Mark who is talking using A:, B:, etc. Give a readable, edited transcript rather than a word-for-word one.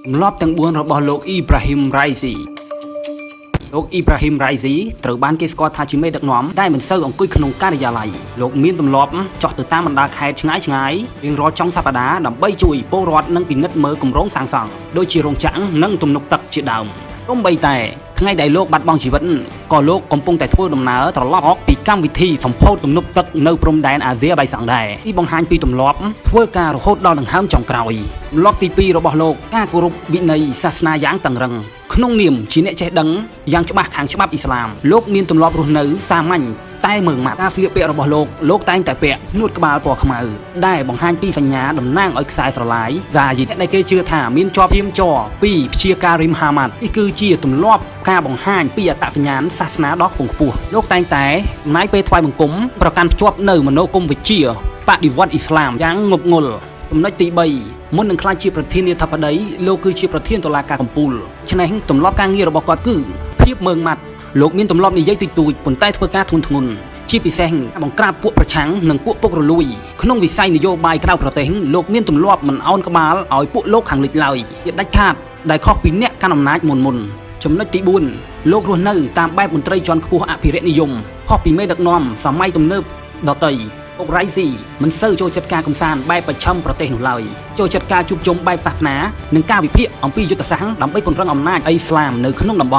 A: ទម្លាប់ទាំង4របស់លោកអ៊ីប្រាហ៊ីមរ៉ៃស៊ីលោកអ៊ីប្រាហ៊ីមរ៉ៃស៊ីត្រូវបានគេស្គាល់ថាជាមេដឹកនាំដែលមិនសូវអង្គុយក្នុងការិយាល័យលោកមានទម្លាប់ចុះទៅតាមបណ្ដាខេត្តឆ្ងាយឆ្ងាយរៀងរាល់ចុងសប្តាហ៍ដើម្បីជួយពលរដ្ឋនិងពិនិត្យមើលគម្រោងសាងសង់ដូចជារោងចក្រនិងទំនប់ទឹកជាដើមសូម្បីតែថ្ងៃដែលលោកបាត់បង់ជីវិតក៏លោកកំពុងតែធ្វើដំណើរត្រឡប់មកពីកម្មវិធីសម្ពោធទំនប់ទឹកនៅព្រំដែនអាស៊ាបៃសង់ដែរទីបង្ហាញពីទម្លាប់ធ្វើការរហូតដល់ដង្ហើមចុងក្រោយទម្លាប់ទី2របស់លោកការគោរពវិន័យសាសនាយ៉ាងតឹងរឹងក្នុងនាមជាអ្នកចេះដឹងយ៉ាងច្បាស់ខាងច្បាប់អ៊ីស្លាមលោកមានទម្លាប់រស់នៅសាមញ្ញតែមើងម៉ាត់ការស្លៀកពាក់របស់លោកលោកតែងតែពាក់នួតក្បាលពណ៌ខ្មៅដែលបង្ហាញពីសញ្ញាតំណាងឲ្យខ្សែស្រឡាយហ្សាយីតដែលគេជឿថាមានជាប់ភៀមជ័រពីព្យាការីមហាម៉ាត់នេះគឺជាទម្លាប់ការបង្ហាញពីអត្តសញ្ញាណសាសនាដ៏ខ្ពង់ខ្ពស់លោកតែងតែចំណាយពេលថ្វាយបង្គំប្រកាន់ភ្ជាប់នៅមនោគមវិជ្ជាបដិវត្តអ៊ីស្លាមយ៉ាងងប់ងល់ចំណុចទី3មុននឹងក្លាយជាប្រធានាធិបតីលោកគឺជាប្រធានតុលាការកំពូលឆ្នេះទម្លាប់ការងាររបស់គាត់គឺភាពម៉ឺងម៉ាត់លោកមានទម្លាប់និយាយតិចតួចប៉ុន្តែធ្វើការធ្ងន់ធ្ងរជាពិសេសបង្ក្រាបពួកប្រឆាំងនិងពួកពុករលួយក្នុងវិស័យនយោបាយក្រៅប្រទេសលោកមានទម្លាប់មិនអោនក្បាលឲ្យពួកលោកខាងលិចឡើយជាដាច់ខាតដែលខុសពីអ្នកកាន់អំណាចមុនមុនចំណុចទី4លោករស់នៅតាមបែបមន្ត្រីជាន់ខ្ពស់អភិរក្សនិយមខុសពីមេដឹកនាំសម័យទំនើបដតីលោករ៉ៃស៊ីមិនសូវចូលចិត្តការកំសាន្តបែបប្រឆឹមប្រទេសនោះឡើយចូលចិត្តការជួបជុំបែបសាសនានិងការវិភាគអំពីយុទ្ធសាស្ត្រដើម្បីពង្រឹងអំណាចអ៊ីស្លាមនៅក្នុងតំបន់។